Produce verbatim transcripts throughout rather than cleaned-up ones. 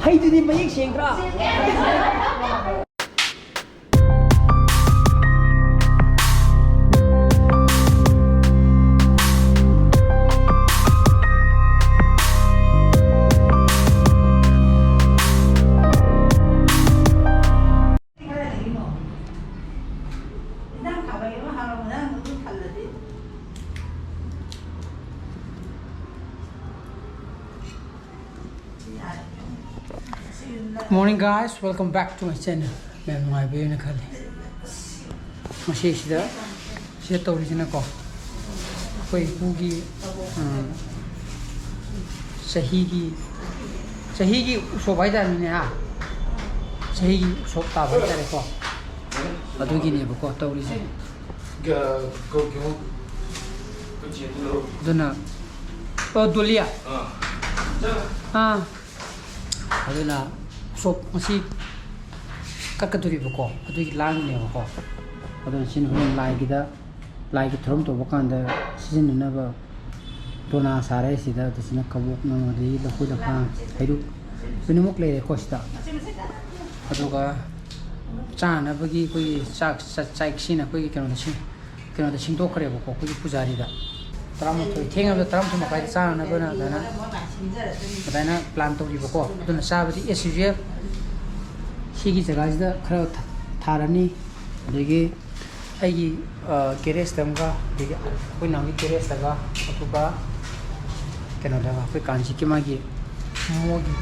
ꯍꯩꯗꯨꯗꯤ ꯃꯌꯦꯛ ꯁꯦꯡꯗ꯭ꯔꯥ? Morning guys, welcome back to my channel. ꯃꯌꯥꯝ ꯅꯨꯡꯉꯥꯏꯕꯤꯔꯦꯅ ꯈꯜꯂꯤ꯫ ꯉꯁꯤꯁꯤꯗ ꯁꯤꯗ ꯇꯧꯔꯤꯁꯤꯅꯀꯣ, ꯑꯩꯈꯣꯏ ꯏꯄꯨꯒꯤ, ꯎꯝ, ꯆꯍꯤꯒꯤ, ꯆꯍꯤꯒꯤ ꯎꯁꯣꯞ ꯍꯥꯏꯇꯥꯔꯦꯅꯦ, ꯍꯥ? ꯆꯍꯤꯒꯤ ꯎꯁꯣꯞ ꯇꯥꯕ ꯍꯥꯏꯇꯥꯔꯦꯀꯣ, ꯑꯗꯨꯒꯤꯅꯦꯕꯀꯣ ꯇꯧꯔꯤꯁꯦ꯫ ꯑꯗꯨꯅ, ꯑꯣ, ꯗꯣꯂꯤꯌꯥ꯫ ꯑꯥ꯫ ꯑꯗꯨꯅ ꯎꯁꯣꯞ ꯉꯁꯤ ꯀꯠꯀꯗꯣꯔꯤꯕꯀꯣ, ꯑꯗꯨꯒꯤ ꯂꯥꯡꯉꯤꯅꯦꯕꯀꯣ꯫ ꯑꯗꯨꯅ ꯁꯤꯅ ꯍꯣꯔꯦꯟ ꯂꯥꯏꯒꯤꯗ, ꯂꯥꯏꯒꯤ ꯊꯧꯔꯝ ꯇꯧꯕ ꯀꯥꯟꯗ ꯁꯤꯖꯤꯟꯅꯅꯕ ꯗꯣꯅꯥ ꯁꯥꯔꯦ ꯁꯤꯗ꯫ ꯑꯗꯨꯁꯤꯅ ꯀꯕꯣꯛ ꯅꯨꯡ, ꯑꯗꯒꯤ ꯂꯐꯨ ꯂꯐꯥꯡ, ꯍꯩꯔꯨꯛ ꯂꯣꯏꯅꯃꯛ ꯂꯩꯔꯦꯀꯣ ꯁꯤꯗ꯫ ꯑꯗꯨꯒ ꯆꯥꯅꯕꯒꯤ ꯑꯩꯈꯣꯏꯒꯤ ꯆꯥꯛ, ꯆꯥꯛ, ꯆꯥꯛꯁꯤꯅ ꯑꯩꯈꯣꯏꯒꯤ ꯀꯩꯅꯣꯗ ꯁꯤ ꯀꯩꯅꯣꯗ ꯁꯤꯡꯗꯣꯛꯈ꯭ꯔꯦꯕꯀꯣ, ꯑꯩꯈꯣꯏꯒꯤ ꯄꯨꯖꯥꯔꯤꯗ꯫ ꯇꯔꯥꯃꯥꯊꯣꯏ, ꯊꯦꯡꯉꯕꯗ ꯇꯔꯥꯃꯥꯊꯣꯏ ꯃꯈꯥꯏꯗ ꯆꯥꯅꯅꯕꯅ ꯑꯗꯨꯃꯥꯏꯅ, ꯑꯗꯨꯃꯥꯏꯅ ꯄ꯭ꯂꯥꯟ ꯇꯧꯔꯤꯕꯀꯣ꯫ ꯑꯗꯨꯅ ꯆꯥꯕꯗꯤ as usual ꯁꯤꯒꯤ ꯖꯒꯥꯁꯤꯗ ꯈꯔ ꯊꯥ-, ꯊꯥꯔꯅꯤ꯫ ꯑꯗꯒꯤ ꯑꯩꯒꯤ, ꯑ, ꯒꯦꯔꯦꯖꯇ ꯑꯃꯒ, ꯑꯗꯒꯤ ꯑꯩꯈꯣꯏ ꯅꯥꯎꯒꯤ ꯒꯦꯔꯦꯖꯇꯒ, ꯑꯗꯨꯒ ꯀꯩꯅꯣꯗꯒ, ꯑꯩꯈꯣꯏ ꯀꯥꯟꯆꯤꯛꯀꯤ ꯃꯥꯒꯤ ꯃꯣꯃꯣꯒꯤ,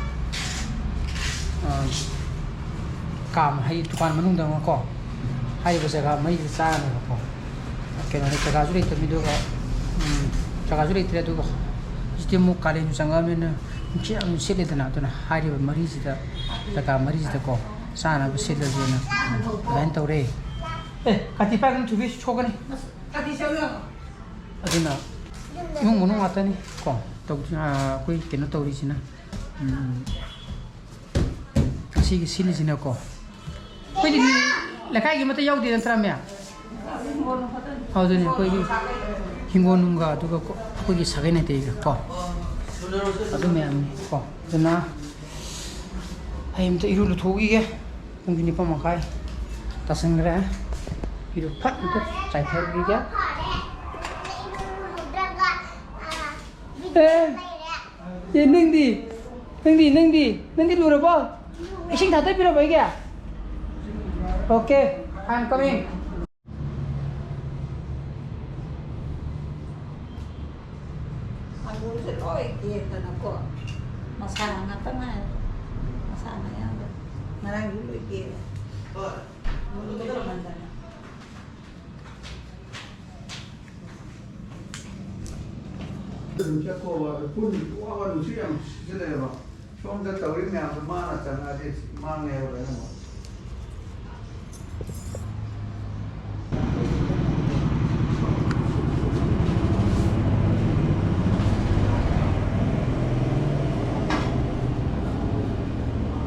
ꯑ, ꯀꯥ, ꯍꯥꯏꯗꯤ ꯗꯨꯀꯥꯟ ꯃꯅꯨꯡꯗ ꯑꯃꯀꯣ, ꯍꯥꯏꯔꯤꯕ ꯖꯒꯥ ꯃꯔꯤꯁꯤꯗ ꯆꯥꯔꯅꯦꯕꯀꯣ꯫ ꯀꯩꯅꯣꯅꯦ, ꯖꯒꯥꯁꯨ ꯂꯩꯇꯕꯅꯤ, ꯑꯗꯨꯒ, ꯎꯝ, ꯖꯒꯥꯁꯨ ꯂꯩꯇ꯭ꯔꯦ, ꯑꯗꯨꯒ ꯍꯧꯖꯤꯛꯇꯤ ꯑꯃꯨꯛ ꯀꯥꯂꯦꯟꯁꯨ ꯆꯪꯉꯛꯑꯕꯅꯤꯅ ꯅꯨꯡꯁꯤꯠ ꯌꯥꯝ ꯁꯤꯠꯂꯦꯗꯅ, ꯑꯗꯨꯅ ꯍꯥꯏꯔꯤꯕ ꯃꯔꯤꯁꯤꯗ, ꯖꯒꯥ ꯃꯔꯤꯁꯤꯗꯀꯣ ꯆꯥꯅꯕ ꯁꯤꯜꯂꯒꯦꯅ ꯑꯗꯨꯃꯥꯏꯅ ꯇꯧꯔꯦ꯫ ꯑꯦ, ꯀꯥꯇꯤ ꯄꯥꯏꯒꯅꯨ, ꯊꯨꯕꯤ ꯁꯣꯛꯀꯅꯤ꯫ ꯑꯗꯨꯅ ꯏꯃꯨꯡ ꯃꯅꯨꯡ ꯉꯥꯛꯇꯅꯤ ꯀꯣ ꯇꯧ-, ꯑꯩꯈꯣꯏ ꯀꯩꯅꯣ ꯇꯧꯔꯤꯁꯤꯅ꯫ ꯎꯝ꯫ ꯑꯁꯤꯒꯤ ꯁꯤꯜꯂꯤꯁꯤꯅꯀꯣ, ꯑꯩꯈꯣꯏꯗꯤ ꯂꯩꯀꯥꯏꯒꯤ ꯑꯃꯠꯇ ꯌꯥꯎꯗꯦ ꯅꯠꯇ꯭ꯔꯥ, ꯃꯌꯥꯝ? ꯑꯗꯨꯅꯤ ꯑꯩꯈꯣꯏꯒꯤ ꯍꯤꯡꯒꯣꯜ ꯅꯨꯡꯒ, ꯑꯗꯨꯒ ꯀꯣ-, ꯑꯩꯈꯣꯏꯒꯤ ꯁꯥꯒꯩ ꯅꯥꯇꯩꯒ ꯀꯣ, ꯑꯗꯨ ꯃꯌꯥꯝꯅꯤ ꯀꯣ꯫ ꯑꯗꯨꯅ ꯑꯩ ꯑꯝꯇ ꯏꯔꯨ ꯂꯨꯊꯣꯛꯈꯤꯒꯦ꯫ ꯄꯨꯡꯁꯨ ꯅꯤꯄꯥꯟ ꯃꯈꯥꯏ ꯇꯥꯁꯟꯈ꯭ꯔꯦ꯫ ꯏꯔꯨ ꯐꯠ ꯑꯝꯇ ꯆꯥꯏꯊꯔꯨꯈꯤꯒꯦ꯫ ꯑꯦ, ꯑꯦ, ꯅꯪꯗꯤ? ꯅꯪꯗꯤ, ꯅꯪꯗꯤ, ꯅꯪꯗꯤ ꯂꯨꯔꯕꯣ? ꯏꯁꯤꯡ ꯊꯥꯗꯕꯤꯔꯕꯣ ꯑꯩꯒꯤ? Okay, I am coming. ꯑꯂꯨꯁꯦ ꯂꯣꯏ ꯀꯦꯟꯗꯅꯀꯣ, ꯃꯁꯥ ꯉꯥꯛꯇ ꯉꯥꯏꯔꯦ꯫ ꯃꯁꯥꯅ ꯑꯌꯥꯝꯕ꯫ ꯉꯔꯥꯡꯁꯨ ꯂꯣꯏ ꯀꯦꯜꯂꯦ꯫ ꯃꯨꯟꯒꯗꯧꯔꯝꯃꯟꯗꯅ꯫ ꯑꯗꯨꯝ ꯆꯠꯈꯣꯕ꯫ ꯄꯨꯟ ꯋꯥ ꯋꯥ ꯅꯨꯡꯁꯤꯠ ꯌꯥꯝ ꯁꯤꯖꯤꯜꯂꯛꯑꯦꯕ꯫ ꯁꯣꯝꯗ ꯇꯧꯔꯤ ꯃꯌꯥꯝꯗꯣ ꯃꯥꯅ ꯆꯪꯉꯛꯑꯗꯤ ꯃꯥꯡꯉꯦꯕ ꯂꯣꯏꯅꯃꯛ꯫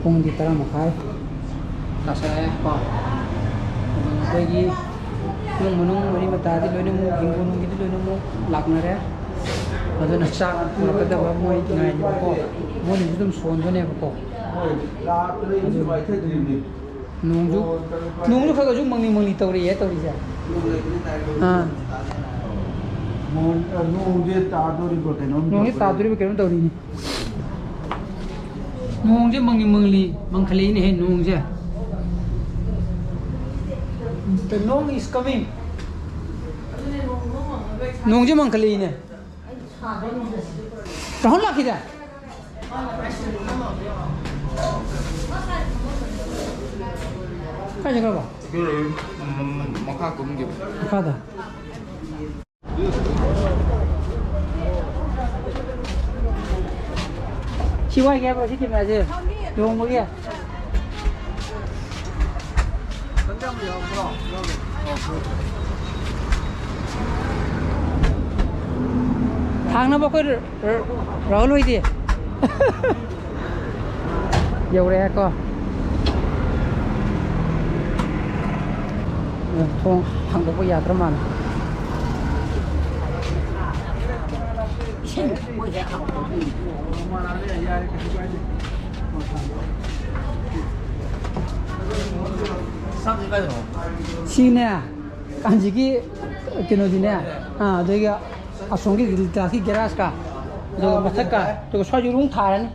ꯄꯨꯡꯗꯤ ꯇꯔꯥ ꯃꯈꯥꯏ ꯇꯥꯁꯜꯂꯛꯑꯦ ꯀꯣ꯫ ꯑꯗꯨ ꯑꯩꯈꯣꯏꯒꯤ ꯏꯃꯨꯡ ꯃꯅꯨꯡ ꯃꯔꯤ ꯃꯇꯥꯗꯤ ꯂꯣꯏꯅꯃꯛ, ꯍꯤꯡꯒꯣꯜ ꯅꯨꯡꯒꯤꯗꯤ ꯂꯣꯏꯅꯃꯛ ꯂꯥꯛꯅꯔꯦ꯫ ꯑꯗꯨꯅ ꯆꯥꯛ ꯄꯨꯔꯛꯀꯗꯕ ꯃꯣꯏ ꯉꯥꯏꯔꯤꯕꯀꯣ꯫ ꯃꯣꯏꯅꯁꯨ ꯑꯗꯨꯝ ꯁꯣꯟꯕꯅꯦꯕꯀꯣ꯫ ꯑꯗꯨ ꯅꯣꯡꯁꯨ, ꯅꯣꯡꯁꯨ ꯈꯔ ꯈꯔꯁꯨ ꯃꯪꯂꯤ ꯃꯪꯂꯤ ꯇꯧꯔꯤꯌꯦ ꯇꯧꯔꯤꯁꯦ꯫ ꯑꯥ꯫ ꯅꯣꯡ-, ꯑ, ꯅꯣꯡꯁꯦ ꯇꯥꯗꯣꯔꯤꯕ꯭ꯔꯥ ꯀꯩꯅꯣꯝ ꯅꯣꯡꯁꯦ ꯇꯧꯔꯦ꯫ ꯇꯥꯗꯣꯔꯤꯕ꯭ꯔꯥ ꯀꯩꯅꯣꯝ ꯇꯧꯔꯤꯅꯦ꯫ ꯅꯣꯡꯁꯦ ꯃꯪꯂꯤ ꯃꯪꯂꯤ ꯃꯪꯈꯠꯂꯛꯏꯅꯦꯍꯦ ꯅꯣꯡꯁꯦ꯫ The long is coming. ꯅꯣꯡꯁꯦ ꯃꯪꯈꯠꯂꯛꯏꯅꯦ꯫ ꯔꯥꯍꯨꯜ ꯂꯥꯛꯈꯤꯗꯦ? ꯀꯥꯏ ꯆꯠꯈ꯭ꯔꯕ? ꯃꯈꯥ ꯀꯨꯝꯈꯤꯕ꯫ ꯃꯈꯥꯗ꯫ ꯁꯤ ꯋꯥꯏꯒꯦ ꯍꯥꯏꯕ꯭ꯔꯣ, ꯁꯤ ꯀꯦꯃꯦꯔꯥꯁꯦ? ꯂꯨꯍꯣꯡꯕꯒꯤ? ꯊꯥꯡꯅꯕ ꯑꯩꯈꯣꯏ ꯔ-, ꯔ-, ꯔꯥꯍꯨꯜ ꯍꯣꯏꯗꯤ? ꯌꯧꯔꯛꯑꯦꯀꯣ꯫ ꯊꯣꯡ ꯍꯥꯡꯗꯣꯛꯄ ꯌꯥꯗ꯭ꯔ ꯃꯥꯜꯂꯦ꯫ ꯏꯁꯤꯡ ꯃꯣꯏꯁꯦ ꯍꯥꯞꯄꯗꯤ꯫ ꯃꯥꯟꯅꯔꯦ, ꯌꯥꯔꯦ, ꯀꯩꯁꯨ ꯀꯥꯏꯗꯦ꯫ ꯁꯤꯅꯦ, ꯀꯥꯟꯖꯤꯒꯤ ꯀꯩꯅꯣꯗꯤꯅꯦ, ꯑꯥ, ꯑꯗꯨꯒ ꯑꯁꯣꯝꯒꯤ ꯒ꯭ꯂꯥꯁꯀꯤ ꯒꯦꯔꯥꯖꯀ, ꯑꯗꯨꯒ ꯃꯊꯛꯀ, ꯑꯗꯨꯒ ꯁ꯭ꯋꯥꯏꯁꯨ ꯑꯗꯨꯝ ꯊꯥꯔꯅꯤ꯫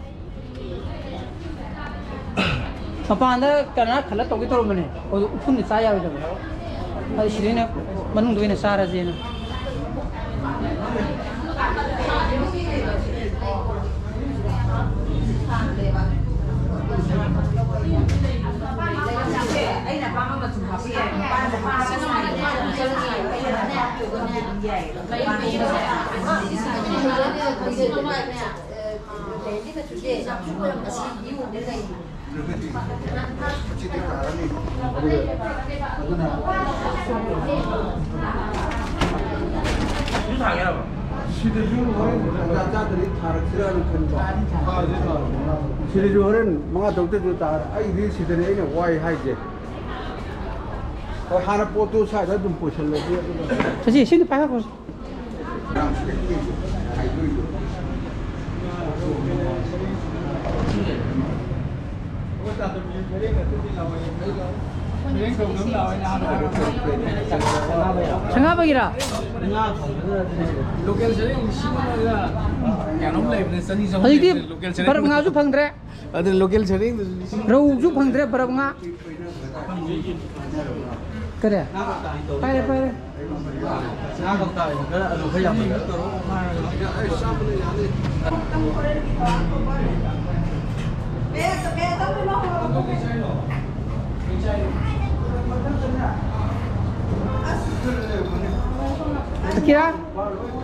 ꯃꯄꯥꯟꯗ ꯀꯅꯥ ꯈꯜꯂ ꯇꯧꯒꯦ ꯇꯧꯔꯝꯕꯅꯦ, ꯑꯗꯨ ꯎꯐꯨꯟꯗꯤ ꯆꯥ ꯌꯥꯔꯣꯏꯗꯕ꯫ ꯑꯗꯨ ꯁꯤꯗ ꯑꯣꯏꯅ, ꯃꯅꯨꯡꯗ ꯑꯣꯏꯅ ꯆꯥꯔꯁꯦꯅ꯫ ꯁꯤꯗꯁꯨ ꯍꯣꯔꯦꯟ ꯇꯟꯖꯥ ꯆꯥꯗ꯭ꯔꯗꯤ ꯊꯥꯔꯛꯁꯤꯔꯥꯅ ꯈꯟꯕ꯫ ꯁꯤꯗꯁꯨ ꯍꯣꯔꯦꯟ ꯃꯉꯥ ꯇꯔꯨꯛꯇꯁꯨ ꯇꯥꯔ-, ꯑꯩꯗꯤ ꯁꯤꯗꯅꯦ ꯑꯩꯅ ꯋꯥꯏ ꯍꯥꯏꯁꯦ꯫ ꯍꯣꯏ, ꯍꯥꯟꯅ ꯄꯣꯠꯇꯨ ꯁ꯭ꯋꯥꯏꯗ ꯑꯗꯨꯝ ꯄꯨꯁꯜꯂꯗꯤ ꯑꯗꯨꯒ ꯆꯠꯁꯤ, ꯁꯤꯅ ꯄꯥꯏꯈꯠꯈ꯭ꯔꯣ꯫ ꯁꯪꯒꯥꯕꯒꯤꯔ? ꯍꯧꯖꯤꯛꯇꯤ ꯕꯔꯞ ꯉꯥꯁꯨ ꯐꯪꯗ꯭ꯔꯦ꯫ ꯑꯗꯨ ꯂꯣꯀꯦꯜ ꯁꯔꯦꯡꯗꯨꯁꯨ ꯂꯤꯁꯤꯡ ꯔꯧꯁꯨ ꯐꯪꯗ꯭ꯔꯦ, ꯕꯔꯞ ꯉꯥ꯫ ꯀꯔꯤ? ꯄꯥꯏꯔꯦ, ꯄꯥꯏꯔꯦ꯫ ꯉꯥ ꯀꯧꯇꯥ ꯑꯣꯏꯅ ꯈꯔ ꯑꯂꯨ ꯈꯔ ꯌꯥꯝꯍꯜꯂꯒ꯫ ꯑꯀꯤꯔꯥ?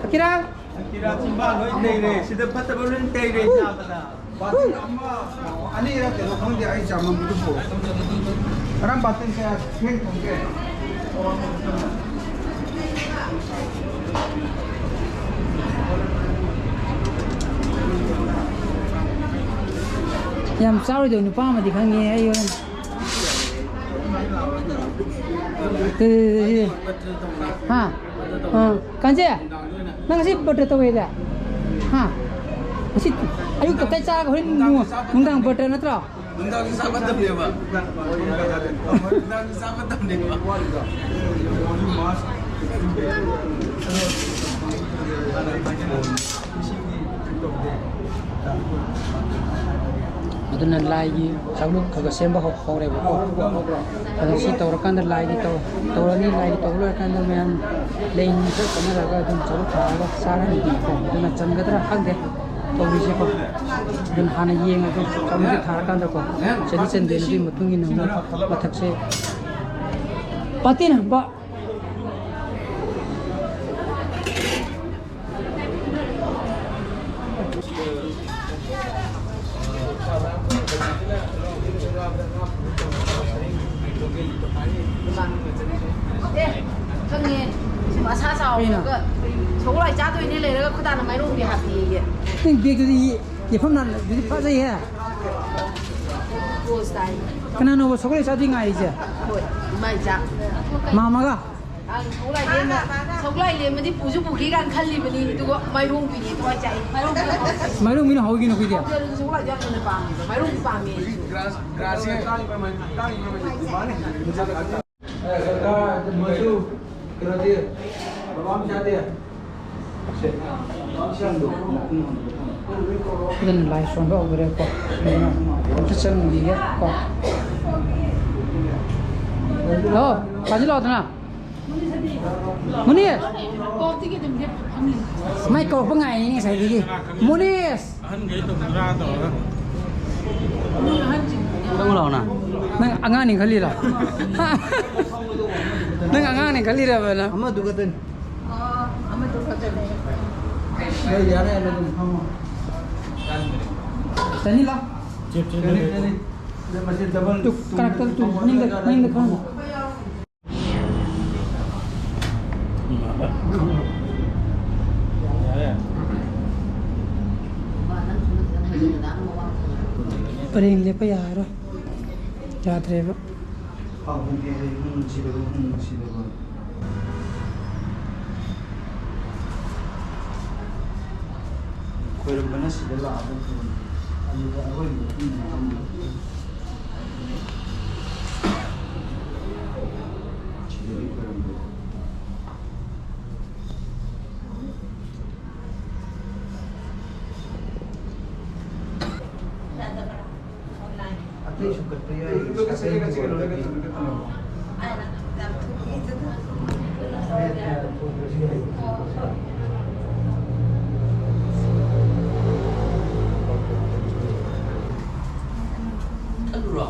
ꯑꯀꯤꯔꯥ? ꯑꯀꯤꯔꯥ ꯆꯤꯝꯕꯥꯜ ꯂꯣꯏ ꯂꯩꯔꯦ꯫ ꯁꯤꯗ ꯐꯠꯇꯕ ꯂꯣꯏ ꯂꯩꯔꯦ ꯆꯥꯕꯗ꯫ ꯕꯥꯇꯤꯟ ꯑꯃ, ꯑꯅꯤꯔ ꯀꯩꯅꯣ ꯈꯪꯗꯦ ꯑꯩ ꯆꯥꯃꯝꯕꯗꯨꯕꯨ꯫ ꯉꯔꯥꯡ ꯕꯥꯇꯤꯟ ꯀꯌꯥ ꯐꯦꯡ ꯊꯝꯒꯦ? ꯌꯥꯝ ꯆꯥꯔꯣꯏꯗꯕ ꯅꯨꯄꯥ ꯑꯃꯗꯤ ꯈꯪꯉꯦ ꯑꯩ ꯍꯣꯔꯦꯟ꯫ ꯍꯥ? ꯑꯥ, ꯀꯥꯟꯆꯦ? ꯅꯪ ꯉꯁꯤ ꯕꯔꯊꯗꯦ ꯇꯧꯋꯦꯗ? ꯍꯥ? ꯉꯁꯤ ꯑꯌꯨꯛꯇ ꯀꯩ ꯆꯥꯔꯒ ꯍꯣꯔꯦꯟ ꯅꯨꯡ-, ꯅꯨꯡꯗꯥꯡ ꯕꯔꯊꯗꯦ ꯅꯠꯇ꯭ꯔꯣ? ꯅꯨꯡꯗꯥꯡꯁꯨ ꯆꯥ ꯃꯇꯝꯅꯦꯕ꯫ ꯅꯨꯡꯗꯥꯡꯁꯨ ꯆꯥ ꯃꯇꯝꯅꯦꯕ꯫ ꯑꯗꯨꯅ ꯂꯥꯏꯒꯤ ꯁꯥꯡꯂꯨꯞ ꯈꯔ ꯈꯔ ꯁꯦꯝꯕ ꯍꯧ-, ꯍꯧꯔꯦꯕꯀꯣ꯫ ꯑꯗꯣ ꯁꯤ ꯇꯧꯔꯀꯥꯟꯗ ꯂꯥꯏꯒꯤ ꯇꯧ-, ꯇꯧꯔꯅꯤ꯫ ꯂꯥꯏꯒꯤ ꯇꯧꯕ ꯂꯣꯏꯔꯀꯥꯟꯗ ꯃꯌꯥꯝ ꯂꯩ ꯅꯨꯡ ꯈꯔ ꯀꯠꯅꯔꯒ ꯑꯗꯨꯝ ꯆꯥꯂꯨꯛ ꯊꯥꯔꯒ ꯆꯥꯔꯅꯤꯀꯣ꯫ ꯑꯗꯨꯅ ꯆꯟꯒꯗ꯭ꯔꯥ ꯈꯪꯗꯦ ꯇꯧꯔꯤꯁꯦꯀꯣ꯫ ꯑꯗꯨꯅ ꯍꯥꯟꯅ ꯌꯦꯡꯉꯒꯦ ꯆꯥꯂꯨꯛꯁꯦ ꯊꯥꯔꯀꯥꯟꯗꯀꯣ꯫ ꯆꯟꯗꯤ ꯆꯟꯗꯦ, ꯑꯗꯨꯒꯤ ꯃꯇꯨꯡ ꯏꯟꯅ ꯑꯃꯨꯛ ꯃꯊꯛꯁꯦ ꯄꯥꯇꯦꯟ ꯍꯥꯞꯄ꯫ ꯑꯦ, ꯈꯪꯉꯦ꯫ ꯁꯤ ꯃꯁꯥ ꯆꯥꯎꯔꯒ ꯀꯩꯅꯣ? ꯁꯒꯣꯜ ꯍꯋꯥꯏ ꯆꯥꯗꯣꯏꯅꯦ ꯂꯩꯔꯒ ꯈꯨꯗꯥꯅ ꯃꯥꯏꯔꯣꯡꯕꯤ ꯍꯥꯞꯄꯤꯌꯦ꯫ ꯅꯪ ꯕꯦꯒꯇꯨꯗꯤ ꯌꯦ-, ꯌꯦꯐꯝ ꯅꯥꯟ-, ꯑꯗꯨꯗꯤ ꯐꯖꯩꯍꯦ꯫ ꯄꯣꯁ ꯇꯥꯏ꯫ ꯀꯅꯥꯅꯣꯕ ꯁꯒꯣꯜ ꯍꯋꯥꯏ ꯆꯥꯗꯣꯏ ꯉꯥꯏꯔꯤꯁꯦ? ꯍꯣꯏ, ꯏꯃꯥ ꯏꯆꯥ꯫ ꯃꯥꯝꯃꯒ? ꯑꯪ, ꯁꯒꯣꯜ ꯍꯋꯥꯏ ꯂꯦꯝꯃ-, ꯁꯒꯣꯜ ꯍꯋꯥꯏ ꯂꯦꯝꯃꯗꯤ ꯄꯨꯁꯨ ꯄꯨꯈꯤ ꯀꯥꯏꯅ ꯈꯜꯂꯤꯕꯅꯤ, ꯑꯗꯨꯒ ꯃꯥꯏꯔꯣꯡꯕꯤꯅꯤ ꯊꯋꯥꯏ ꯆꯥꯛꯏ꯫ ꯃꯥꯏꯔꯣꯡꯕꯤ ꯍꯧꯒꯤꯅꯣ ꯑꯩꯈꯣꯏꯗꯤ꯫ ꯍꯧꯖꯤꯛ ꯑꯗꯨꯝ ꯁꯒꯣꯜ ꯍꯋꯥꯏꯗꯣ ꯌꯥꯝ ꯊꯨꯅ ꯄꯥꯝꯃꯦꯕ, ꯃꯥꯏꯔꯣꯡꯕꯤ ꯄꯥꯝꯃꯦ ꯑꯩꯁꯨ꯫ ꯃꯆꯨ, ꯀꯩꯅꯣꯗꯤ, ꯕꯕꯥ ꯃꯆꯥꯗꯤ? ꯑꯗꯨꯅ ꯂꯥꯏ ꯁꯣꯟꯕ ꯍꯧꯈ꯭ꯔꯦꯀꯣ꯫ ꯑꯗꯨꯅ ꯑꯝꯇ ꯆꯪꯈꯤꯒꯦ ꯀꯣ꯫ ꯂꯥꯛꯑꯣ, ꯄꯥꯁꯤ ꯂꯥꯛꯑꯣꯗꯅ꯫ ꯃꯨꯅꯤꯁ! ꯃꯥꯏ ꯀꯧꯔꯛꯄ ꯉꯥꯏꯔꯤꯅꯦ ꯉꯁꯥꯏꯗꯒꯤ꯫ ꯃꯨꯅꯤꯁ! ꯑꯍꯟꯈꯩ ꯇꯧꯗ꯭ꯔꯥ ꯇꯧꯔꯒ꯫ ꯅꯪ ꯂꯥꯛꯑꯣꯅ꯫ ꯅꯪ ꯑꯉꯥꯡꯅꯤ ꯈꯜꯂꯤꯔꯣ? ꯅꯪ ꯑꯉꯥꯡꯅꯤ ꯈꯜꯂꯤꯔꯕ ꯅꯪ? ꯑꯃꯗꯨ ꯈꯛꯇꯅꯤ꯫ ꯑꯣ, ꯑꯃꯗꯨ ꯈꯛꯇꯅꯤ꯫ ꯌꯥꯔꯦ, ꯌꯥꯔꯦ, ꯑꯗꯨꯝ ꯐꯝꯃꯣ꯫ ꯆꯅꯤ ꯂꯥꯎ꯫ ꯆꯦꯞ ꯆꯦꯞ ꯆꯅꯤ, ꯂꯩꯔꯦ꯫ ꯆꯅꯤ꯫ ꯁꯤꯗ ꯃꯁꯤ ꯗꯕꯜ ꯇꯨ, ꯇꯨ ꯀꯔꯛꯇ ꯇꯨ, ꯇꯨ ꯃꯅꯤꯡꯗ, ꯃꯅꯤꯡꯗ ꯈꯥꯝꯃꯣ꯫ ꯌꯥꯔꯦ꯫ ꯄꯔꯦꯡ ꯂꯦꯞꯄ ꯌꯥꯔꯔꯣꯏ꯫ ꯌꯥꯗ꯭ꯔꯦꯕ꯫ ꯈꯣꯏꯔꯝꯕꯅ ꯁꯤꯗ ꯂꯥꯛꯑꯒ ꯈꯣꯏꯔꯝꯕ꯫ ꯑꯗꯨꯗ ꯑꯔꯣꯏꯕꯗ ꯄꯨꯟꯅ ꯆꯪꯕ꯫ ꯁꯨꯝꯀꯠꯄ ꯌꯥꯏ, ꯁꯥꯀꯩꯒꯤ ꯑꯣꯏꯔꯒꯗꯤ꯫ ꯆꯠꯂꯨꯔꯣ?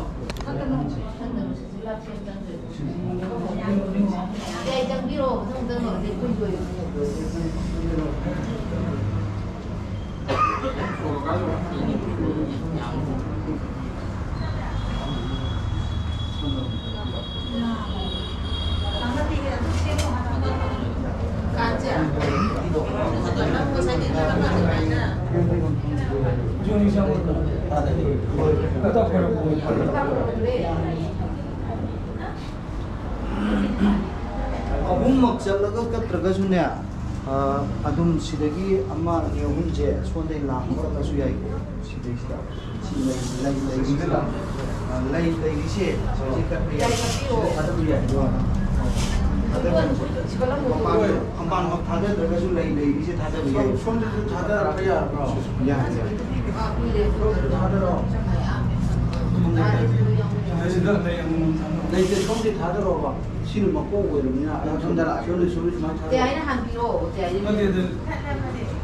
ꯌꯥꯏ, ꯆꯪꯕꯤꯔꯣ, ꯃꯊꯪ ꯃꯊꯪ ꯇꯧꯔꯗꯤ ꯑꯩꯈꯣꯏ ꯂꯣꯏꯔꯦ꯫ ꯑꯍꯨꯝꯃꯛ ꯆꯠꯂꯒ ꯀꯠꯇ꯭ꯔꯒꯁꯨꯅꯦ, ꯑ, ꯑꯗꯨꯝ ꯁꯤꯗꯒꯤ ꯑꯃ, ꯑꯅꯤ, ꯑꯍꯨꯝꯁꯦ ꯁꯣꯝꯗꯒꯤ ꯂꯥꯛꯄ ꯀꯠꯂꯁꯨ ꯌꯥꯏꯀꯣ꯫ ꯁꯤꯗꯩꯁꯤꯗ꯫ ꯁꯤ ꯂꯩ, ꯂꯩ, ꯂꯩꯁꯤꯗ꯫ ꯑ, ꯂꯩ, ꯂꯩꯔꯤꯁꯦ ꯁꯤ ꯀꯠꯄ ꯌꯥꯏ꯫ ꯁꯤꯗ ꯊꯥꯗꯕ ꯌꯥꯏ꯫ ꯊꯥꯗꯕ ꯌꯥꯏ꯫ ꯃꯄꯥꯟ, ꯃꯄꯥꯟꯃꯛ ꯊꯥꯗꯗ꯭ꯔꯒꯁꯨ ꯂꯩ, ꯂꯩꯔꯤꯁꯦ ꯊꯥꯗꯕ ꯌꯥꯏ꯫ ꯁꯣꯝꯗꯁꯨ ꯊꯥꯗꯔꯛꯄ ꯌꯥꯔꯕ꯭ꯔꯣ? ꯌꯥꯏ, ꯌꯥꯏ꯫ ꯁꯣꯝꯗꯁꯨ ꯊꯥꯗꯔꯛꯑꯣ꯫ ꯂꯩꯇꯦ, ꯁꯣꯝꯗꯤ ꯊꯥꯗꯔꯛꯑꯣꯕ꯫ ꯁꯤꯅ ꯃꯀꯣꯛ ꯑꯣꯏꯔꯕꯅꯤꯅ, ꯑꯗꯣ ꯁꯣꯝꯗ ꯂꯥꯛꯑ ꯁꯣꯝꯗ ꯁꯣꯝꯗ ꯁꯨꯃꯥꯏꯅ ꯊꯥꯗꯔꯛꯑꯣ꯫ ꯇꯦ, ꯑꯩꯅ ꯍꯥꯟꯕꯤꯔꯣ, ꯇꯦ, ꯑꯩ ꯅꯠꯇꯦ, ꯑꯗꯨ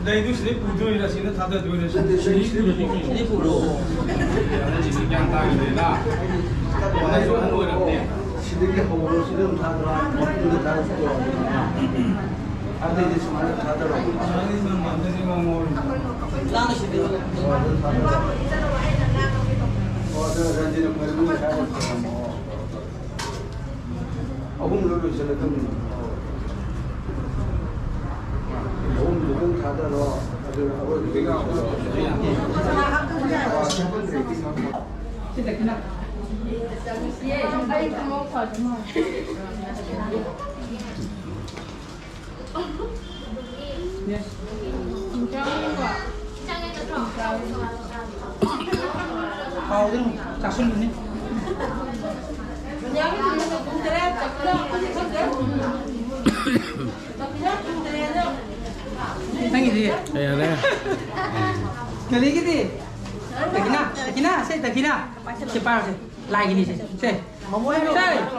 ꯂꯩꯗꯨ ꯁꯤꯗꯩ ꯄꯨꯗꯣꯏꯔꯥ, ꯁꯤꯗ ꯊꯥꯗꯗꯣꯏꯔꯥ? ꯅꯠꯇꯦ, ꯁꯤꯗꯩ ꯁꯤꯗꯩ ꯄꯨꯔꯛꯑꯣ꯫ ꯑꯍꯟꯁꯤꯗꯤ ꯒ꯭ꯌꯥꯟ ꯇꯥꯈꯤꯗ꯭ꯔꯦꯗ꯫ ꯃꯥꯁꯨ ꯑꯍꯟ ꯑꯣꯏꯔꯕꯅꯦ꯫ ꯁꯤꯗꯒꯤ ꯍꯧꯔꯣ, ꯁꯤꯗ ꯑꯗꯨꯝ ꯊꯥꯗꯔꯛꯑꯣ, ꯃꯐꯝꯗ ꯊꯥꯗꯔꯛꯑꯣ꯫ ꯑꯇꯩꯗꯤ ꯁꯨꯃꯥꯏꯅ ꯊꯥꯗꯔꯛꯑꯣ꯫ ꯂꯥꯡꯉꯤꯁꯤꯗꯤ꯫ ꯑꯣ, ꯑꯗꯨ ꯊꯥꯗꯔꯛꯑꯣ꯫ ꯑꯣ, ꯑꯗꯨ ꯔꯟꯖꯤꯠꯅ ꯐꯔꯦ, ꯃꯣꯏ ꯍꯥꯏꯔꯛꯑꯣ꯫ ꯑꯍꯨꯝꯂꯣ ꯂꯣꯏꯁꯤꯜꯂꯗꯕꯅꯤ꯫ ꯑꯍꯨꯝꯗꯨꯗꯪ ꯊꯥꯗꯔꯣ, ꯑꯗꯨꯒ ꯑꯔꯣꯏꯕꯗꯨ ꯂꯣꯏꯁꯤꯜꯂꯣ꯫ ꯀꯥꯎꯗꯅ ꯆꯥꯁꯤꯜꯂꯨꯅꯤ꯫ ꯅꯪꯒꯤꯗꯤ? ꯌꯥꯔꯦ꯫ ꯀꯔꯤꯒꯤꯗꯤ? ꯗꯈꯤꯅꯥ, ꯗꯈꯤꯅꯥ, ꯁꯦ, ꯗꯈꯤꯅꯥ꯫ ꯁꯦ, ꯄꯥꯏꯔꯣ, ꯁꯦ꯫ ꯂꯥꯏꯒꯤꯅꯤ, ꯁꯦ꯫ ꯁꯦ꯫ ꯁꯦ꯫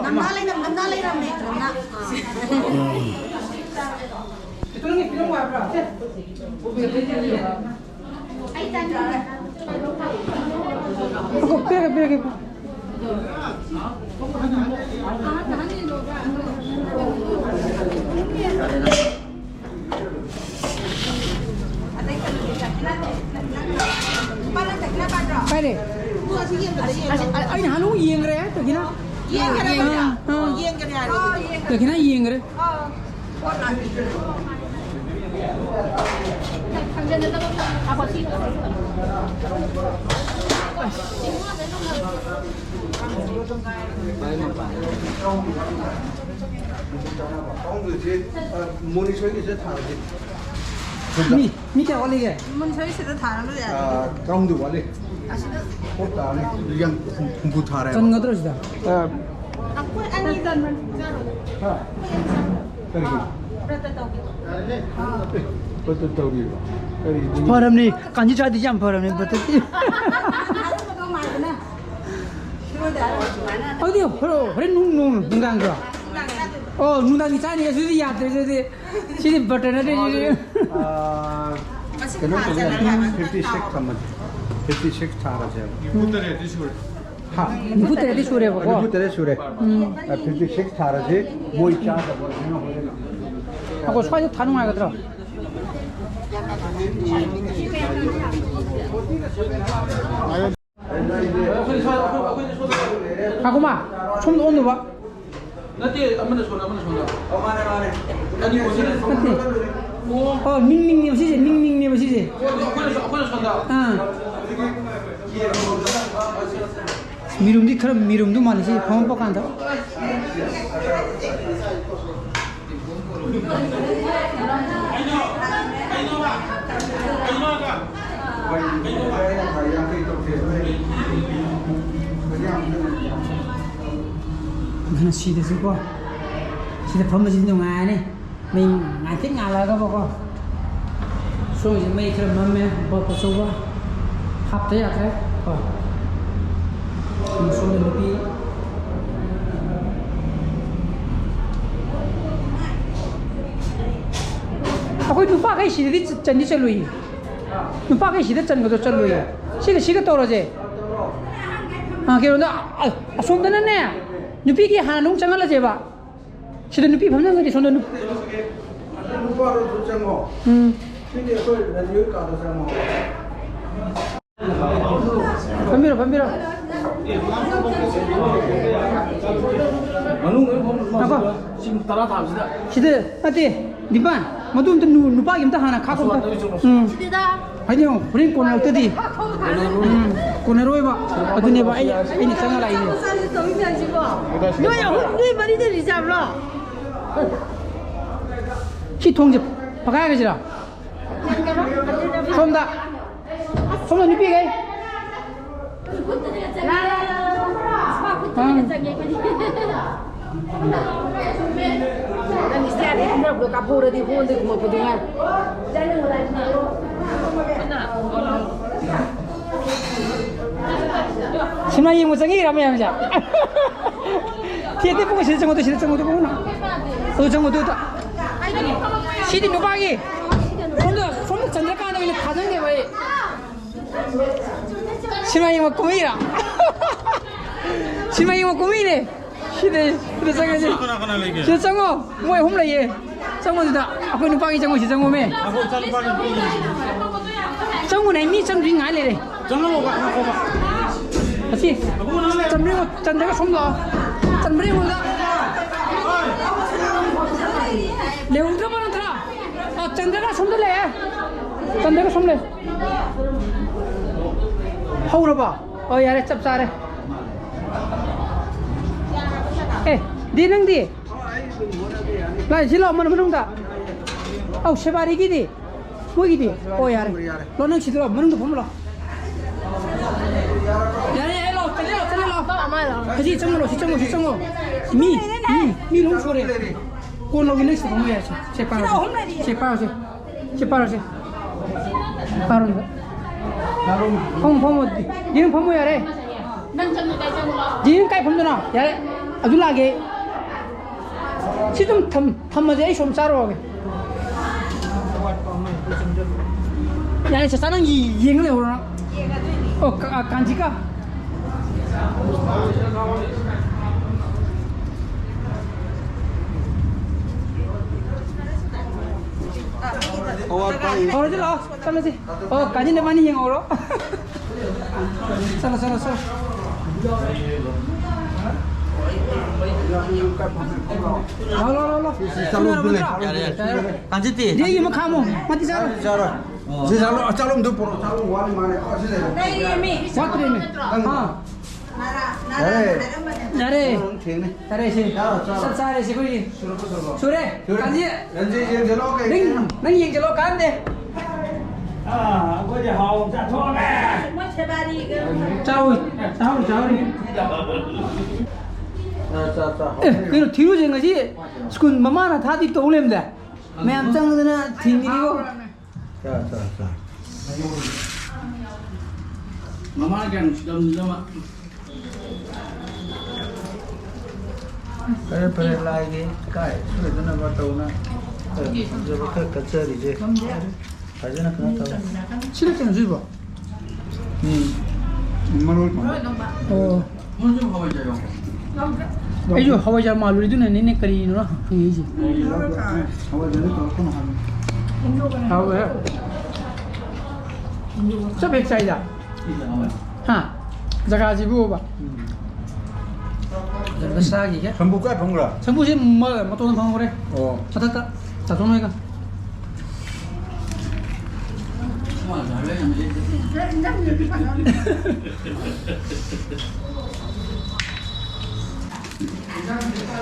ꯅꯝꯅ ꯂꯩꯔꯝ-, ꯅꯝꯅ ꯂꯩꯔꯝꯃꯦ, ꯅꯝꯅ꯫ ꯄꯤꯔꯝꯃꯨ ꯍꯥꯏꯕ꯭ꯔꯣ? ꯁꯦ꯫ ꯑꯣ, ꯄꯤꯔꯒꯦ, ꯄꯤꯔꯒꯦ꯫ ꯀꯥꯏꯗꯩ? ꯑꯁ, ꯑ-, ꯑꯩꯅ ꯍꯥꯟꯅ ꯑꯃꯨꯛ ꯌꯦꯡꯈ꯭ꯔꯦ, ꯗꯈꯤꯅꯥ꯫ ꯌꯦꯡꯈ꯭ꯔꯦ? ꯑꯥ, ꯑꯥ꯫ ꯌꯦꯡꯈ꯭ꯔꯦ ꯍꯥꯏꯔꯣ? ꯗꯈꯤꯅꯥ ꯌꯦꯡꯈ꯭ꯔꯦ꯫ ꯑꯥ꯫ ꯃꯣꯅꯤꯁꯣꯏꯒꯤꯁꯦ ꯊꯥꯔꯗꯤ꯫ ꯃꯤ, ꯃꯤ ꯀꯌꯥ ꯋꯥꯠꯂꯤꯒꯦ? ꯃꯣꯅꯤꯁꯣꯏꯒꯤꯁꯤꯗ ꯊꯥꯔ ꯂꯣꯏꯔꯦ꯫ ꯑꯥ, ꯇꯔꯥꯍꯨꯝꯗꯣꯏ ꯋꯥꯠꯂꯤ꯫ ꯑꯁꯤꯗ ꯄꯣꯠ ꯇꯥꯔꯅꯤ꯫ ꯌꯥꯡ-, ꯍꯨꯝꯐꯨ ꯊꯥꯔꯦꯕ꯫ ꯆꯟꯒꯗ꯭ꯔꯣ ꯁꯤꯗ? ꯑꯥ꯫ ꯑꯩꯈꯣꯏ ꯑꯅꯤ ꯆꯟꯕꯅꯤ꯫ ꯍꯥ? ꯀꯔꯤꯒꯤ? ꯕ꯭ꯔꯠꯇ ꯇꯧꯒꯦ꯫ ꯑꯦ, ꯕ꯭ꯔꯠꯇ ꯇꯧꯔꯤꯕ? ꯀꯔꯤꯒꯤ? ꯐꯔꯝꯅꯤ꯫ ꯀꯥꯟꯆꯤ ꯆꯥꯗ꯭ꯔꯤꯁꯦ ꯌꯥꯝ ꯐꯔꯝꯅꯤ, ꯕ꯭ꯔꯠꯇꯗꯤ꯫ ꯑꯗꯨꯗꯤ ꯍꯣꯔꯦꯟ, ꯍꯣꯔꯦꯟ ꯅꯨꯡ-, ꯅꯨꯡ-, ꯅꯨꯡꯗꯥꯡꯗꯣ? ꯑꯣ, ꯅꯨꯡꯗꯥꯡꯒꯤ ꯆꯥꯅꯤ꯫ ꯑꯗꯨꯗꯤ ꯌꯥꯗ꯭ꯔꯦ, ꯑꯗꯨꯗꯤ꯫ ꯁꯤꯗꯤ ꯕꯇꯔ ꯅꯠꯇꯦ, ꯁꯤꯗꯤ꯫ ꯑꯥ, ꯀꯩꯅꯣ ꯇꯧꯕ ꯌꯥꯅꯤ, fifty six ꯊꯝꯃꯗꯤ꯫ Fifty six ꯊꯥꯔꯁꯦꯕ꯫ ꯅꯤꯐꯨ ꯇꯔꯦꯠꯇꯤ ꯁꯨꯔꯦ꯫ ꯍꯥ? ꯅꯤꯐꯨ ꯇꯔꯦꯠꯇꯤ ꯁꯨꯔꯦꯕꯀꯣ꯫ ꯅꯤꯐꯨ ꯇꯔꯦꯠ ꯁꯨꯔꯦ꯫ ꯎꯝ꯫ ꯑꯥ, fifty six ꯊꯥꯔꯁꯤ, ꯃꯣꯏ ꯆꯥꯗꯕ ꯑꯗꯨꯅ ꯍꯣꯔꯦꯟ꯫ ꯑꯩꯈꯣꯏ ꯁ꯭ꯋꯥꯏꯗ ꯊꯥ ꯅꯨꯡꯉꯥꯏꯒꯗ꯭ꯔꯣ? ꯉꯥꯏꯈꯣꯃ, ꯁꯣꯝꯗ ꯑꯣꯟꯗꯕ꯫ ꯅꯠꯇꯦ, ꯑꯃꯅ ꯁꯣꯝꯗ, ꯑꯃꯅ ꯁꯣꯝꯗ꯫ ꯑꯅꯤ ꯑꯣꯟꯁꯤꯜꯂꯦ꯫ ꯅꯠꯇꯦ꯫ ꯑꯣ꯫ ꯑꯣ, ꯅꯤꯡ ꯅꯤꯡꯅꯦꯕ ꯁꯤꯁꯦ, ꯅꯤꯡ ꯅꯤꯡꯅꯦꯕ ꯁꯤꯁꯦ꯫ ꯑꯣ, ꯑꯗꯨ ꯑꯩꯈꯣꯏꯅ ꯁꯣ-, ꯑꯩꯈꯣꯏꯅ ꯁꯣꯝꯗ꯫ ꯑꯥ꯫ ꯃꯤꯔꯨꯝꯗꯤ ꯈꯔ ꯃꯤꯔꯨꯝꯗꯨ ꯃꯥꯜꯂꯤ ꯁꯤ ꯐꯝꯃꯛꯄ ꯀꯥꯟꯗ꯫ ꯑꯗꯨꯅ ꯁꯤꯗꯁꯨꯀꯣ, ꯁꯤꯗ ꯐꯝꯕꯁꯤꯗꯤ ꯅꯨꯡꯉꯥꯏꯔꯅꯤ꯫ ꯃꯩ ꯉꯥꯟꯇ꯭ꯔꯤꯛ ꯉꯥꯜꯂꯒꯕꯀꯣ꯫ ꯁꯣꯝꯒꯤꯁꯦ ꯃꯩ ꯈꯔ ꯃꯝꯃꯦ, ꯕꯜꯕ ꯑꯆꯧꯕ꯫ ꯍꯥꯞꯇ ꯌꯥꯗ꯭ꯔꯦ꯫ ꯍꯣꯏ꯫ ꯁꯣꯝꯗ ꯅꯨꯄꯤ꯫ ꯑꯩꯈꯣꯏ ꯅꯨꯄꯥꯈꯩ ꯁꯤꯗꯗꯤ ꯆ-, ꯆꯟꯗꯤ ꯆꯜꯂꯨꯏ꯫ ꯅꯨꯄꯥꯈꯩ ꯁꯤꯗ ꯆꯟꯒꯗ꯭ꯔꯣ? ꯆꯜꯂꯨꯏ꯫ ꯁꯤꯒ, ꯁꯤꯒ ꯇꯧꯔꯁꯦ꯫ ꯑ, ꯀꯩꯅꯣꯗ, ꯑ, ꯑꯁꯣꯝꯗꯅꯅꯦ, ꯅꯨꯄꯤꯒꯤ ꯍꯥꯟꯅ ꯑꯃꯨꯛ ꯆꯪꯍꯜꯂꯁꯦꯕ꯫ ꯁꯤꯗ ꯅꯨꯄꯤ ꯐꯝꯖꯟꯒꯗꯤ ꯁꯣꯝꯗ ꯅꯨ- ꯅꯨꯄꯥꯗꯨꯁꯨ ꯆꯪꯉꯣ꯫ ꯎꯝ꯫ ꯁꯤꯗꯤ ꯑꯩꯈꯣꯏ ꯔꯟꯖꯤꯠ ꯀꯥꯗ ꯆꯪꯉꯣ꯫ ꯐꯝꯕꯤꯔꯣ, ꯐꯝꯕꯤꯔꯣ꯫ ꯃꯅꯨꯡꯗ ꯑꯣꯏꯅ ꯐꯝ-, ꯉꯥꯏꯈꯣ꯫ ꯁꯤꯡ ꯇꯔꯥ ꯊꯥꯕꯁꯤꯗ꯫ ꯁꯤꯗ ꯅꯠꯇꯦ, ꯗꯤꯄꯥꯟ, ꯃꯗꯨ ꯑꯝꯇ ꯅꯨ-, ꯅꯨꯄꯥꯒꯤ ꯑꯝꯇ ꯍꯥꯟꯅ ꯈꯥꯛꯈꯣ ꯑꯝꯇ꯫ ꯎꯝ꯫ ꯍꯥꯏꯗꯤ ꯌꯦꯡꯉꯣ, ꯍꯣꯔꯦꯟ ꯀꯣꯟꯅꯔꯛꯇꯗꯤ꯫ ꯎꯝ, ꯀꯣꯟꯅꯔꯣꯏꯕ꯫ ꯑꯗꯨꯅꯦꯕ ꯑꯩ, ꯑꯩꯅ ꯆꯪꯉ ꯂꯥꯛꯏꯁꯦ꯫ ꯅꯣꯏ ꯑꯍꯨꯝ, ꯅꯣꯏ ꯃꯔꯤꯗ ꯔꯤꯖꯥꯕ꯭ꯔꯣ? ꯁꯤ ꯊꯣꯡꯁꯦ ꯐꯛꯀꯥꯏꯔꯁꯤꯔꯣ? ꯁꯣꯝꯗ꯫ ꯁꯣꯝꯗ ꯅꯨꯄꯤꯈꯩ꯫ ꯅꯪ ꯏꯁꯇꯤꯌꯥꯔꯗ ꯏꯟꯊꯔꯛꯄꯗꯣ ꯀꯥꯞꯍꯧꯔꯗꯤ ꯍꯣꯟꯗ ꯀꯨꯝꯃꯛꯄꯗꯣ ꯉꯥꯏ꯫ ꯁꯤꯅꯦꯃꯥ ꯌꯦꯡꯕ ꯆꯪꯉꯤꯔꯥ ꯃꯌꯥꯝꯁꯦ? ꯊꯤꯌꯦꯇꯔ ꯄꯨꯡ ꯁꯤꯗ ꯆꯪꯉꯣ, ꯁꯤꯗ ꯆꯪꯉꯣ, ꯄꯨꯡ ꯑꯗꯨ ꯆꯪꯉꯣ, ꯑꯗꯨ꯫ ꯁꯤꯗꯤ ꯅꯨꯄꯥꯒꯤ꯫ ꯁꯣꯝꯗ, ꯁꯣꯝꯗ ꯆꯟꯗ꯭ꯔꯀꯥꯟꯗ ꯑꯣꯏꯅ ꯊꯥꯖꯟꯒꯦꯕ ꯑꯩ꯫ ꯁꯤꯅꯦꯃꯥ ꯌꯦꯡꯕ ꯀꯨꯝꯍꯩꯔꯥ? ꯁꯤꯅꯦꯃꯥ ꯌꯦꯡꯕ ꯀꯨꯝꯍꯩꯅꯦ꯫ ꯁꯤꯗ, ꯁꯤꯗ ꯆꯪꯉꯁꯤ꯫ ꯀꯅꯥ ꯀꯅꯥ ꯂꯩꯒꯦ? ꯁꯤꯗ ꯆꯪꯉꯣ꯫ ꯃꯣꯏ ꯑꯍꯨꯝ ꯂꯩꯌꯦ꯫ ꯆꯪꯉꯣ ꯁꯤꯗ꯫ ꯑꯩꯈꯣꯏ ꯅꯨꯄꯥꯒꯤ ꯆꯪꯉꯣ, ꯁꯤꯗ ꯆꯪꯉꯣꯃꯦ꯫ ꯉꯥꯏꯈꯣ, ꯏꯆꯥ ꯅꯨꯄꯥꯒꯤ ꯑꯝꯇ ꯌꯦꯡꯒꯦ꯫ ꯆꯪꯉꯨꯅꯦ, ꯃꯤ ꯆꯪꯗ꯭ꯔꯤ ꯉꯥꯏ ꯂꯩꯔꯦ꯫ ꯆꯪꯍꯜꯂꯣꯕ, ꯉꯥꯏꯈꯣꯕ꯫ ꯑꯁꯤ, ꯆꯟꯗ꯭ꯔꯒ ꯁꯣꯝ ꯂꯥꯛꯑꯣ꯫ ꯆꯟꯕ꯭ꯔꯥ ꯌꯦꯡꯉꯣ ꯁꯤꯗ꯫ ꯂꯩꯍꯧꯗ꯭ꯔꯕ ꯅꯠꯇ꯭ꯔꯥ? ꯑ, ꯆꯟꯗ꯭ꯔꯒ ꯁꯣꯝꯗ ꯂꯩꯌꯦ꯫ ꯆꯟꯗ꯭ꯔꯒ ꯁꯣꯝ ꯂꯩ꯫ ꯍꯧꯔꯕꯣ? ꯑꯣ, ꯌꯥꯔꯦ, ꯆꯞ ꯆꯥꯔꯦ꯫ ꯑꯦ, ꯗꯤ ꯅꯪꯗꯤ? ꯂꯥꯛꯑꯦ, ꯁꯤ ꯂꯥꯛꯑꯣ, ꯃꯅꯨꯡ-, ꯃꯅꯨꯡꯗ꯫ ꯑꯧ, ꯁꯦꯕꯥꯔꯤꯒꯤꯗꯤ? ꯃꯣꯏꯒꯤꯗꯤ? ꯑꯣ, ꯌꯥꯔꯦ꯫ ꯂꯥꯛꯑꯣ, ꯅꯪ ꯁꯤꯗ ꯂꯥꯛꯑꯣ, ꯃꯅꯨꯡꯗ ꯐꯝꯃ ꯂꯥꯛꯑꯣ꯫ ꯌꯥꯔꯦ, ꯌꯥꯔꯦ, ꯂꯥꯛꯑꯣ, ꯆꯠꯂꯦ, ꯂꯥꯛꯑꯣ, ꯆꯠꯂꯦ, ꯂꯥꯛꯑꯣ꯫ ꯁꯤ ꯆꯪꯉꯣ, ꯁꯤ ꯆꯪꯉꯣ, ꯁꯤ ꯆꯪꯉꯣ꯫ ꯃꯤ, ꯃꯤ, ꯃꯤ ꯂꯣꯏ ꯁꯨꯔꯦ꯫ ꯀꯣꯟ ꯂꯧꯒꯦ, ꯅꯪ ꯁꯤꯗ ꯐꯝꯃ ꯌꯥꯔꯦ, ꯁꯦ꯫ ꯁꯦ, ꯄꯥꯏꯔꯣ꯫ ꯁꯤ ꯄꯥꯏꯔꯣ, ꯁꯦ꯫ ꯁꯤ ꯄꯥꯏꯔꯣ, ꯁꯦ꯫ ꯄꯥꯏꯔꯣ, ꯁꯦ꯫ ꯐꯝꯃꯣ, ꯐꯝꯃꯣ꯫ ꯗꯤꯅꯨ ꯐꯝꯃꯣ ꯌꯥꯔꯦ꯫ ꯅꯪ ꯆꯪꯉꯨ, ꯀꯥꯏ ꯆꯪꯉꯨ ꯂꯥꯎ꯫ ꯗꯤꯅꯨ ꯀꯥꯏ ꯐꯝꯗꯣꯏꯅꯣ? ꯌꯥꯔꯦ꯫ ꯑꯗꯨ ꯂꯥꯛꯑꯒꯦ꯫ ꯁꯤ ꯑꯗꯨꯝ ꯊꯝ-, ꯊꯝꯃꯁꯦ, ꯑꯩ ꯁꯣꯝ ꯆꯥꯔꯨꯔꯒꯦ꯫ ꯌꯥꯔꯦ, ꯆꯆꯥ, ꯅꯪ ꯌꯦꯡꯉ ꯂꯩꯍꯧꯔꯣ ꯅꯪ꯫ ꯑꯣ, ꯀ-, ꯑ, ꯀꯥꯟꯖꯤꯀꯥ꯫ ꯍꯧꯔꯁꯤ ꯂꯥꯛꯑꯣ, ꯆꯠꯂꯁꯤ꯫ ꯑꯣ, ꯀꯥꯖꯤꯟ ꯅꯕꯥꯅꯤ ꯌꯦꯡꯍꯧꯔꯣ꯫ ꯆꯠꯂꯣ, ꯆꯠꯂꯣ, ꯆꯠꯂꯣ꯫ ꯂꯥꯎ, ꯂꯥꯎ, ꯂꯥꯎ, ꯂꯥꯎ꯫ ꯆꯠꯂꯣ, ꯆꯠꯂꯣ, ꯆꯠꯂꯣ꯫ ꯌꯥꯔꯦ, ꯌꯥꯔꯦ꯫ ꯌꯥꯔꯦ, ꯌꯥꯔꯦ꯫ ꯀꯥꯟꯆꯤꯇꯤ꯫ ꯗꯦꯒꯤ ꯃꯈꯥ ꯑꯃꯨꯛ꯫ ꯃꯇꯤ ꯆꯥꯔꯣ꯫ ꯆꯥꯔꯣ꯫ ꯁꯤ ꯆꯥꯂꯣ, ꯆꯥꯂꯣꯝꯗꯣ ꯄꯨꯔꯛꯑꯣ, ꯆꯥꯂꯣꯝ ꯋꯥꯠꯂꯤ ꯃꯥꯜꯂꯦ꯫ ꯑꯣ, ꯁꯤ ꯂꯩꯔꯦ꯫ ꯂꯩꯌꯦꯃꯤ꯫ ꯋꯥꯠꯇ꯭ꯔꯦꯃꯤ꯫ ꯅꯪ ꯑꯥ꯫ ꯌꯥꯔꯦ꯫ ꯌꯥꯔꯦ꯫ ꯅꯪ ꯊꯦꯡꯅꯤ꯫ ꯌꯥꯔꯦ, ꯁꯤ꯫ ꯆꯥꯔꯣ, ꯆꯥꯔꯣ꯫ ꯆꯞ ꯆꯥꯔꯦ, ꯁꯤ ꯑꯩꯈꯣꯏꯒꯤ꯫ ꯁꯨꯔꯦ, ꯁꯨꯔꯦ꯫ ꯁꯨꯔꯦ꯫ ꯀꯥꯟꯆꯤ꯫ ꯔꯟꯖꯤ, ꯌꯦꯡꯁꯤꯜꯂꯣ, ꯀꯩ ꯅꯪ, ꯀꯩꯅꯣ? ꯅꯪ ꯌꯦꯡꯁꯤꯜꯂꯣ, ꯀꯥꯟꯗꯦ꯫ ꯑꯥ, ꯑꯩꯈꯣꯏꯗꯤ ꯍꯥꯎ ꯆꯥꯊꯣꯛꯑꯒꯦ꯫ ꯃꯣꯏ ꯁꯦꯕꯥꯔꯤꯒ꯫ ꯆꯥꯎꯏ, ꯆꯥꯎꯏ, ꯆꯥꯎꯏ꯫ ꯆꯥ, ꯆꯥ, ꯆꯥ꯫ ꯑꯦ, ꯀꯩꯅꯣ, ꯊꯤꯔꯨꯁꯦ ꯉꯁꯤ ꯁ꯭ꯀꯨꯜ ꯃꯃꯥꯅ ꯊꯥꯗꯤ ꯇꯧ ꯂꯩꯔꯝꯗꯦ꯫ ꯃꯌꯥꯝ ꯆꯪꯗꯅ ꯊꯤꯡꯉꯤꯅꯤꯀꯣ꯫ ꯆꯥ, ꯆꯥ, ꯆꯥ꯫ ꯃꯃꯥꯅ ꯀꯌꯥꯝ ꯅꯨꯡꯁꯤꯗꯕꯅꯤꯗ ꯃꯥ꯫ ꯐꯔꯦ, ꯐꯔꯦ, ꯂꯥꯏꯒꯤ ꯀꯥꯏ ꯁꯣꯏꯗꯅꯕ ꯇꯧꯅ ꯈꯔ ꯐꯖꯕ ꯈꯔ ꯀꯠꯆꯔꯤꯁꯦ꯫ ꯐꯖꯅ ꯀꯩꯅꯣ ꯇꯧ꯫ ꯁꯤꯅ ꯀꯩꯅꯣ ꯁꯤꯕꯣ? ꯎꯝ꯫ ꯃꯔꯣꯏ ꯊꯣꯡꯕ꯫ ꯑꯣ꯫ ꯑꯩꯁꯨ ꯍꯋꯥꯏꯖꯥꯔ ꯃꯥꯜꯂꯨꯔꯤꯗꯨꯅꯅꯤꯅꯦ ꯀꯔꯤꯅꯣ ꯍꯪꯉꯛꯏꯁꯦ꯫ ꯍꯋꯥꯏꯖꯥꯔꯗꯤ ꯇꯧꯔꯛꯀꯅꯨ ꯍꯥꯏꯕꯅꯤ꯫ ꯍꯥꯎꯋꯦ꯫ ꯆꯞ ꯍꯦꯛ ꯆꯥꯏꯗ꯫ ꯍꯥ? ꯖꯒꯥꯁꯤꯕꯨꯕ꯫ ꯖꯒꯥ ꯁꯥꯒꯤꯒꯦ꯫ ꯁꯝꯕꯨ ꯀꯥꯏ ꯐꯪꯕ꯭ꯔꯥ? ꯁꯝꯕꯨꯁꯤ ꯃ-, ꯃꯇꯣꯟꯗ ꯐꯪꯍꯧꯔꯦ꯫ ꯑꯣ꯫ ꯃꯊꯛꯇ꯫ ꯇꯥꯊꯣꯛ ꯅꯣꯏꯒ꯫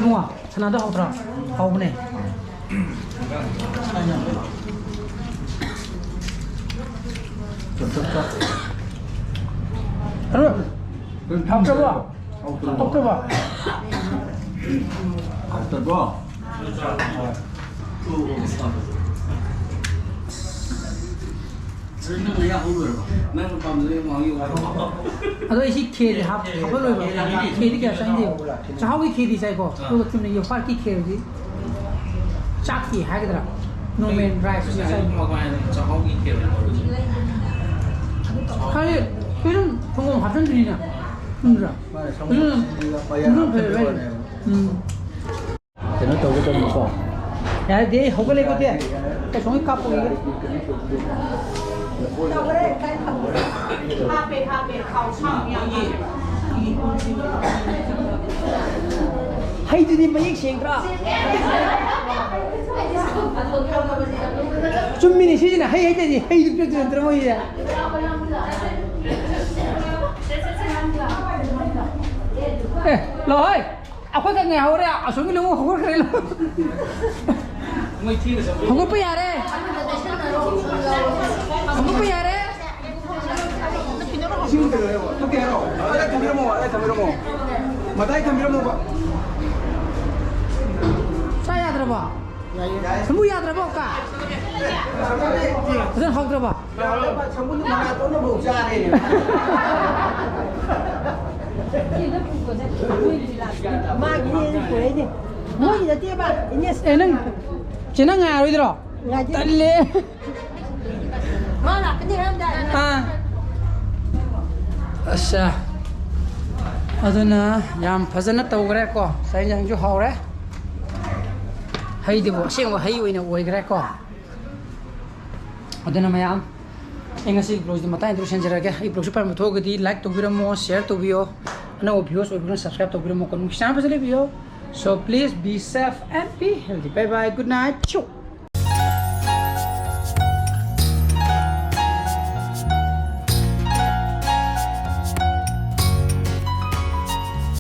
ꯅꯨꯡꯉꯥꯏ꯫ ꯁꯅꯥꯗꯣ ꯍꯥꯎꯇ꯭ꯔꯣ? ꯍꯥꯎꯕꯅꯦ꯫ ꯍꯥꯎꯇ꯭ꯔꯕꯣ? ꯍꯥꯎꯇ꯭ꯔꯕꯣ? ꯍꯥꯎꯇ꯭ꯔꯕꯣ? ꯅꯪ ꯄꯥꯝꯖꯕ ꯃꯍꯥꯎꯒꯤ ꯋꯥꯔꯣ꯫ ꯑꯗꯣ ꯑꯩ ꯁꯤ ꯈꯦꯔꯗꯤ ꯍꯥꯞ-, ꯍꯥꯞꯄꯜꯂꯣꯏꯕ꯫ ꯈꯦꯔꯗꯤ ꯀꯌꯥ ꯆꯪꯗꯦꯕ꯫ ꯆꯥꯛꯍꯥꯎꯒꯤ ꯈꯦꯔꯗꯤ ꯆꯥꯏꯀꯣ꯫ ꯑꯥ꯫ ꯑꯗꯨꯒ ꯆꯨꯝꯅ ꯌꯣꯄꯥꯛꯀꯤ ꯈꯦꯔꯗꯤ ꯆꯥꯛꯇꯤ ꯍꯥꯏꯒꯗ꯭ꯔꯥ? ꯅꯣꯔꯃꯦꯜ ꯔꯥꯏꯁ ꯑꯣꯏꯅ ꯆꯥꯏ꯫ ꯆꯥꯛꯍꯥꯎꯒꯤ ꯈꯦꯔ ꯑꯣꯏꯅ ꯇꯧꯔꯁꯤ꯫ ꯍꯥꯏꯗꯤ ꯀꯩꯅꯣ ꯁꯪꯒꯣꯝ ꯍꯥꯞꯆꯤꯟꯗꯣꯏꯅꯤꯅ꯫ ꯆꯨꯝꯗ꯭ꯔꯥ? ꯃꯥꯅꯦ, ꯁꯪꯒꯣꯝ ꯑꯗꯨꯅ, ꯁꯤꯗꯤ ꯃꯌꯥꯏ ꯑꯗꯨꯅ ꯍꯥꯞꯆꯤꯟꯕꯩ ꯐꯩ, ꯐꯩ꯫ ꯋꯥꯅꯦꯕ꯫ ꯎꯝ꯫ ꯀꯩꯅꯣ ꯇꯧꯒꯗꯕꯅꯤꯀꯣ꯫ ꯌꯥꯔꯦ, ꯗꯦ, ꯍꯧꯒꯠꯂꯦꯀꯣ, ꯗꯦ꯫ ꯀꯩꯁꯨ ꯀꯥꯞꯄꯣꯏꯒꯦ꯫ ꯍꯩꯗꯨꯗꯤ ꯃꯌꯦꯛ ꯁꯦꯡꯗ꯭ꯔꯥ? ꯆꯨꯝꯃꯤꯅꯦ, ꯁꯤꯁꯤꯅ ꯍꯩ ꯍꯩꯇꯗꯤ ꯍꯩꯗꯨ ꯄꯤꯔꯛꯇꯣꯏ ꯅꯠꯇ꯭ꯔꯣ ꯃꯣꯏꯁꯦ? ꯑꯦ, ꯂꯥꯛꯑꯣ ꯍꯩ꯫ ꯑꯩꯈꯣꯏ ꯈꯛ ꯉꯥꯏꯍꯧꯔꯦ, ꯑꯁꯣꯝꯒꯤ ꯂꯧ ꯍꯧꯒꯠꯈ꯭ꯔꯦ, ꯂꯧ꯫ ꯍꯧꯒꯠꯄ ꯌꯥꯔꯦ꯫ ꯍꯧꯒꯠꯄ ꯌꯥꯔꯦ꯫ ꯏꯁꯤꯡ ꯀꯩꯅꯣ ꯊꯛꯀꯦ ꯍꯥꯏꯔꯣ? ꯑꯗꯥꯏ ꯊꯝꯕꯤꯔꯝꯃꯣ, ꯑꯗꯥꯏ ꯊꯝꯕꯤꯔꯝꯃꯣ꯫ ꯃꯇꯥꯏ ꯊꯝꯕꯤꯔꯝꯃꯣꯕ꯫ ꯆꯥ ꯌꯥꯗ꯭ꯔꯕꯣ? ꯁꯃꯨ ꯌꯥꯗ꯭ꯔꯕꯣ, ꯀꯥ? ꯐꯖꯅ ꯍꯧꯗ꯭ꯔꯕꯣ? ꯁꯃꯨꯗꯨ ꯃꯉꯥ ꯇꯣꯟꯅꯐꯥꯎ ꯆꯥꯔꯦ꯫ ꯃꯥꯒꯤꯅꯦ ꯑꯩꯅ ꯄꯨꯔꯛꯏꯅꯦ꯫ ꯃꯣꯏꯒꯤ ꯅꯠꯇꯦꯕ, ꯏꯅꯦ꯫ ꯑꯦ, ꯅꯪ, ꯆꯦ, ꯅꯪ ꯉꯥꯏꯔꯣꯏꯗ꯭ꯔꯣ? ꯉꯥꯏꯗꯦ꯫ ꯇꯜꯂꯦ꯫ ꯃꯥ ꯂꯥꯛꯀꯅꯤ ꯍꯥꯏꯔꯝꯗꯥꯏ꯫ ꯑꯥ꯫ ꯑꯁꯥ꯫ ꯑꯗꯨꯅ ꯌꯥꯝ ꯐꯖꯅ ꯇꯧꯈ꯭ꯔꯦꯀꯣ꯫ ꯆꯥꯛ ꯏꯟꯁꯥꯡꯁꯨ ꯍꯥꯎꯔꯦ꯫ ꯍꯩꯗꯨꯕꯨ ꯑꯁꯦꯡꯕ ꯍꯩ ꯑꯣꯏꯅ ꯑꯣꯏꯈ꯭ꯔꯦꯀꯣ꯫ ꯑꯗꯨꯅ ꯃꯌꯥꯝ, ꯑꯩ ꯉꯁꯤ vlogꯁꯤꯗꯤ ꯃꯇꯥꯡ ꯏꯟꯇꯔꯣ ꯁꯦꯝꯖꯔꯒꯦ꯫ ꯑꯩ vlogꯁꯤ ꯄꯥꯝꯕ ꯊꯣꯛꯑꯒꯗꯤ like ꯇꯧꯕꯤꯔꯝꯃꯣ, share ꯇꯧꯕꯤꯌꯣ꯫ ꯑꯅꯧꯕ viewers ꯑꯣꯏꯕꯅ subscribe ꯇꯧꯕꯤꯔꯝꯃꯣꯀꯣ꯫ ꯅꯨꯡꯁꯤ ꯆꯥꯟꯅꯕꯁꯨ ꯂꯩꯕꯤꯌꯣ꯫ So please be safe and be healthy. Bye bye. Good night.